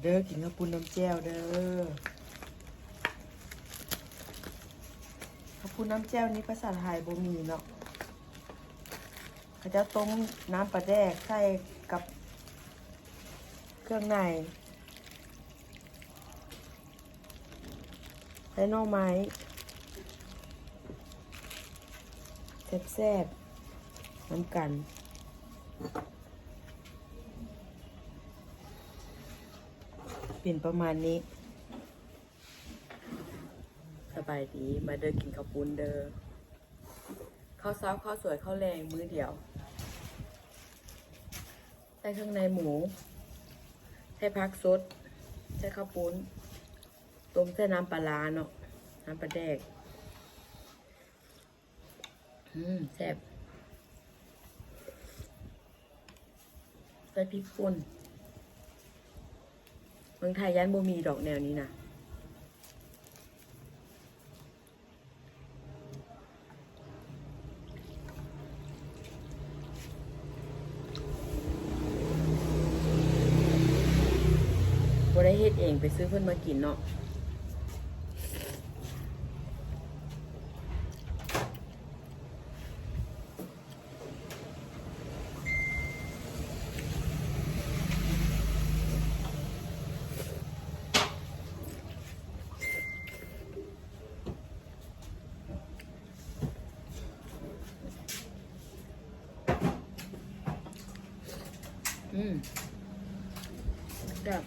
ເດີ ກິນເຂົ້າປຸ້ນນ້ຳແຈ່ວເດີ. ເຂົ້າປຸ້ນນ້ຳແຈ່ວນີ້ພາສາໄທບໍ່ມີເນາະ. ເຂົາເຈົ້າຕົ້ມນ້ຳປາແດກໃສ່ກັບເຄື່ອງໃນ ໃສ່ໜໍ່ໄມ້ ແຊບໆ ນຳກັນ. ເປັນປະມານນີ້. ສະບາຍດີ ມາເດີ ກິນເຂົ້າປຸ້ນເດີ. ເຂົ້າເຊົ້າ ເຂົ້າສວຍ ເຂົ້າແລງມື້ດຽວ ໃສ່ເຄື່ອງໃນໝູ ໃສ່ຜັກສົດ ໃສ່ເຂົ້າປຸ້ນ ຕົ້ມໃສ່ນ້ຳປາຮ້າເນາະ ນ້ຳປາແດກ. ອືມ ແຊບ ໃສ່ພິກປົ່ນ. ເມືອງໄທຢ້ານບໍ່ມີດອກແນວນີ້ນະ. ບໍ່ໄດ້ເຮັດເອງ ໄປຊື້ເພິ່ນມາກິນເນາະ. ອືມ ແຊບ.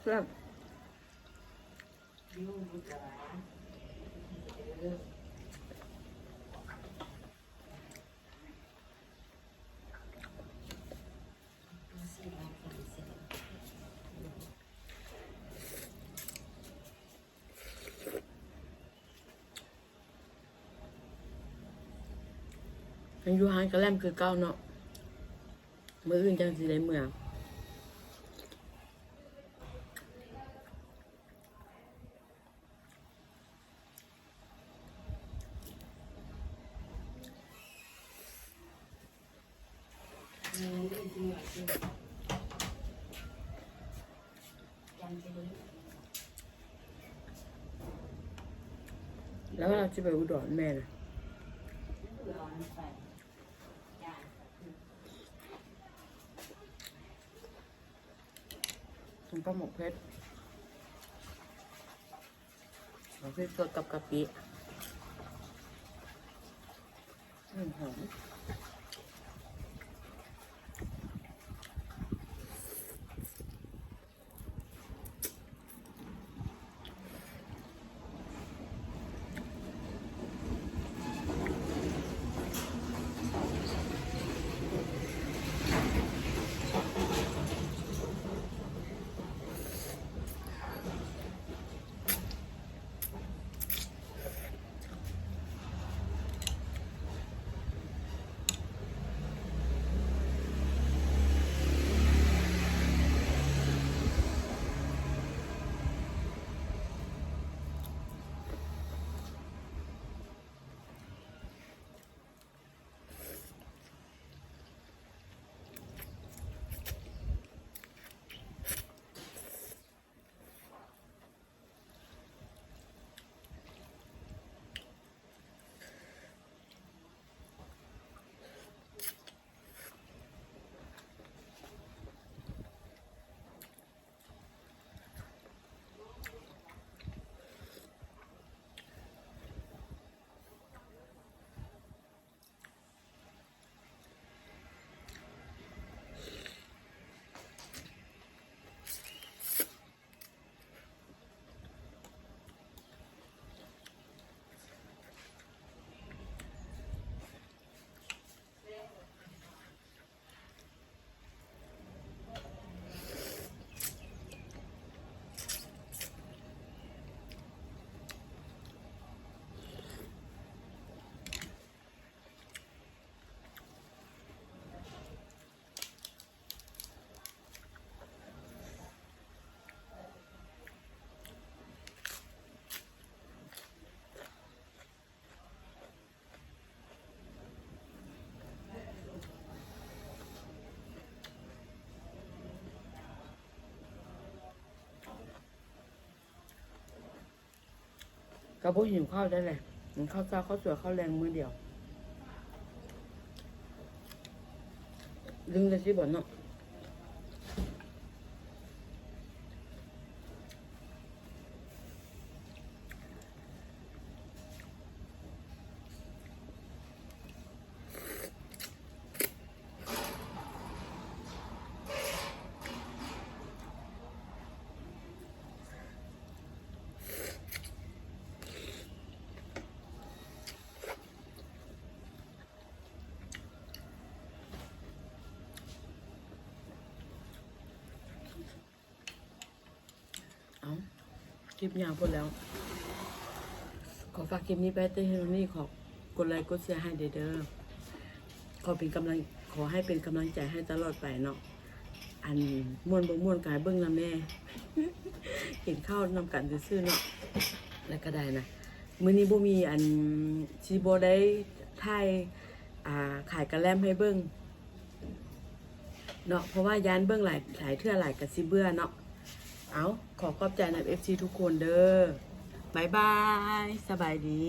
ແຊບ. ຍັງຢູ່ຮ້ານກະແລັມຄືເກົ່າເນາະ. ມື້ອື່ນຈັ່ງຊິໄດ້ເມືອ. ແລ້ວເຮົາຊິໄປອຸດອນແມ່ນະ. ກິນກັບໝົກເຜັດ ໝົກເຜັດສົດກັບກະປິ ອືມ ຫອມ. ກໍບໍ່ຫິວເຂົ້າໄດ້ແຫຼະ ກິນເຂົ້າເຊົ້າ ເຂົ້າສວຍ ເຂົ້າແລງມື້ດຽວ ດຶງໄດ້ຊິບໍ່ເນາະ. ເອົ້າ ຄລິບຍາວໂພດແລ້ວ ຂໍຝາກຄລິບນີ້ໄປແຕ່ພຽງເທົ່ານີ້ ຂໍກົດໄລກົດແຊໃຫ້ແດ່ເດີ ຂໍເປັນກຳລັງ ຂໍໃຫ້ເປັນກຳລັງໃຈໃຫ້ຕະຫຼອດໄປເນາະ. ອັນມ່ວນບໍ່ມ່ວນກໍໃຫ້ເບິ່ງນຳແດ່ ກິນເຂົ້ານຳກັນຊື່ໆເນາະ. ແລ້ວກໍໄດ້ນະ ມື້ນີ້ບໍ່ມີອັນ ຊິບໍ່ໄດ້ຖ່າຍ ອ່າ ຂາຍກະແລັມໃຫ້ເບິ່ງເນາະ ເພາະວ່າຢ້ານເບິ່ງຫຼາຍ ຫຼາຍເທື່ອຫຼາຍກໍຊິເບື່ອເນາະ. ເອົາ ຂໍຂອບໃຈນຳເອັຟຊີທຸກຄົນເດີ ບາຍບາຍ ສະບາຍດີ.